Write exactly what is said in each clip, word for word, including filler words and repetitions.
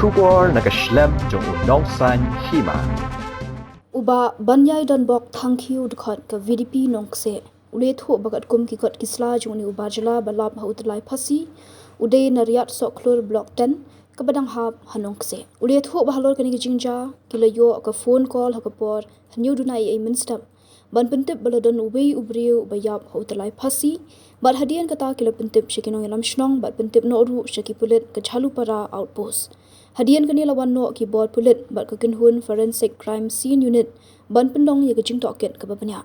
Khubor na ka shlem jong u nongsan hima. U Bah Baniaidonbok Thangkhiew, dkhot ka V D P Nongkseh, u la ïathuh ba katkum ki kot ki sla jong une u bar jylla ba lap ha u tyllai phasi, u dei na Riat Sohkhlur Block ten, kaba dang hap ha Nongkseh. U la ïathuh ba halor kane ka jingjia, ki la ïoh ka phone call ha ka por hynñiew duna eiei mynstep, ban pyntip ba la don uwei u briew ba ïap ha u tyllai phasi, bad hadien kata ki la pyntip sha ki nongïalam shnong, bad pyntip noh ruh sha ki pulit ka Jhalupara Outpost. Hadien kane la wan noh ki bor pulit bad ka kynhun Forensic Crime Scene Unit ban pynlong ïa ka jingtohkit kaba bniah.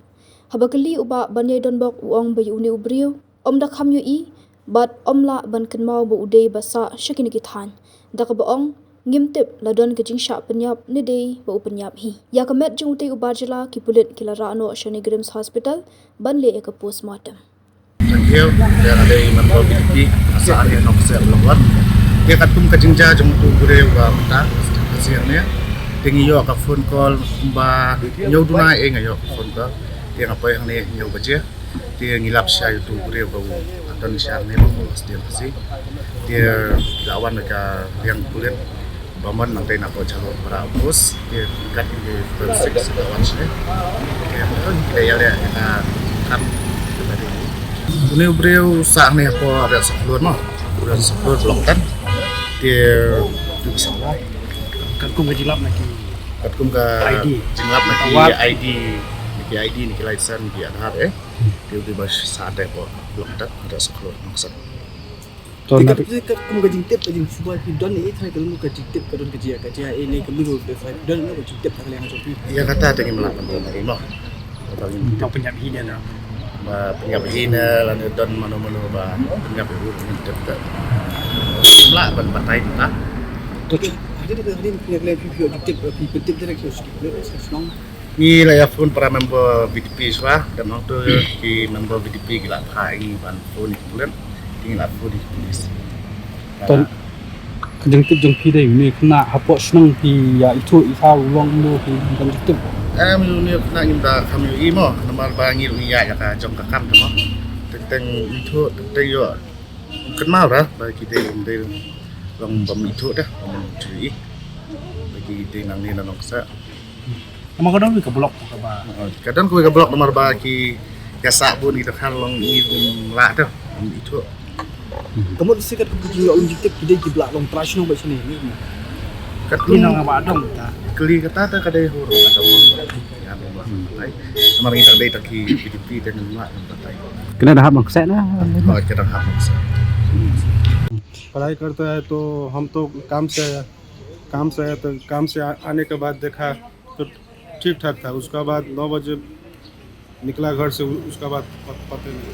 Haba kylli u Bah Baniaidonbok, u ong ba ïa une u briew ym da kham ïohi, bad ym lah ban kynmaw ba u dei ba sah sha kine ki thaiñ. Da kaba ong, ngim tip la don ka jingshah pynïap ne dei ba u pynïap hi. Ïa ka met jong utei u bar jylla ki pulit ki la rah noh sha NEIGRIHMS Hospital ban leh ïa ka postmortem. Thank you. Ïa nga dei member V D P, sah hangne Nongkseh Block one. Ïa katkum ka jingjia jong utu u briew ba mynta, ka sien ne. Te ngi ïoh ka phone call kumba hynñiew duna eiei nga ïoh ka phone call. Te nga poi hangne hynñiew baje. Te ngi lap sha utu u briew ba u don sha hangne ba u la sdien phasi. Te la wan ka liang pulit ba mon nangta na pdeng Jhalupara Outpost. Te kat ki forensic la wan shane. Te ki la ïaleh ïa ka kam. Une u briew u sah hangne hapoh Riat Sohkhlur mo. Riat Sohkhlur Block ten. Te tu bisa mo. Katkum ka jinglap na ki, katkum ka I D, jinglap na ki I D, na ki I D, na ki license, na ki Aadhaar, eh. Te u dei ba sah hapoh Block ten, Riat Sohkhlur, Nongkseh. To, na katkum ka jingtip, ka jingsngewsih phi don ei ei trai ka long ka jingtip, ka don ka jia, ka jia ei ei ne ka miro de fai don ka jingtip ka liang jong phi. Ïa kata te ngim lah ban ong ei ei mo. Kata ngim tip. Ba pynïap hi ne na. Ba pynïap hi ne lane don mano mano ba pynïap hi, ngim tip te. Ngim lah ban batai ta. To, hadien ka hadien pynïap, phi phi jingtip, phi pyntip direct sha u shnong. Ngi la ïa phone para member V D P shuwa, da nangta ki member V D P ki la phah ïa ngi ban phone ïa ki pulit, ngi la phone ïa ki police. To, ka jingtip jong phi dei une khynnah hapoh shnong phi ïa ithuh ïa u long mo phi ban jingtip? Em, une khynnah ngim da kham ïohi mo, namar ba ngi ruh ngi ïaid ïa ka jong ka kam te mo. Teng teng ithuh, teng teng ïoh kynmaw ra ba ki dei, um dei long bym ithuh da, bym ithuh ïa. Ba ki dei nangne na Nongkseh. Namar ka don kawei ka block kaba. Oh, ka don kawei ka block namar ba ki ïa sah bun kita khan long ngi bym lah te, bym ithuh. Ka mut shisha katkum ki jingïoh jingtip ki dei kiba la long trai shnong ba shane ne. Katkum ki nong ba dong ta. Kylli kata te ka dei hur ba dong. Ïa dong ba. Ai, namar ngi dang dei ta ki V D P te ngim lah ngim batai. Kane da hap Nongkseh na. Oh, ka dang hap Nongkseh. पढ़ाई करता है तो हम तो काम से आया, काम से आया तो काम से आ-, आने के बाद देखा तो ठीक ठाक था। उसका बाद नौ बजे निकला घर से, उ-, उसका बाद प-, पता नहीं।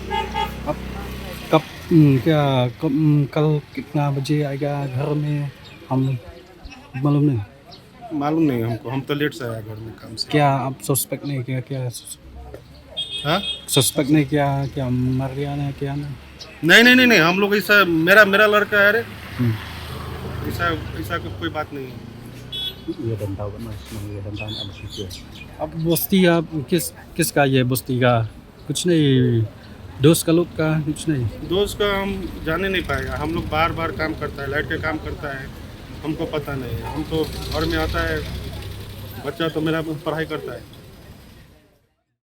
अब कब, हम्म, क्या, कब, हम्म, कल कितना बजे आएगा घर में, हम मालूम नहीं। मालूम नहीं हमको, हम तो लेट से आया घर में काम से। क्या आप सस्पेक्ट नहीं किया, क्या सस-, हाँ? सस्पेक्ट नहीं किया, क्या मर गया ना, क्या ना? नहीं, नहीं, नहीं, नहीं, हम लोग ऐसा, मेरा, मेरा लड़का है रे। हम्म। ऐसा, ऐसा को-, कोई बात नहीं है। ये डंडा बना, इसमें ये डंडा में अब सीखे। अब बस्ती का किस, किसका ये बस्ती का? कुछ नहीं, दोस्त का लोग का, कुछ नहीं। दोस्त का हम जाने नहीं पाएगा। हम लोग बार-बार काम करता है, लाइट का काम करता है, हमको पता नहीं है। हम तो घर में आता है, बच्चा तो मेरा पढ़ाई करता है।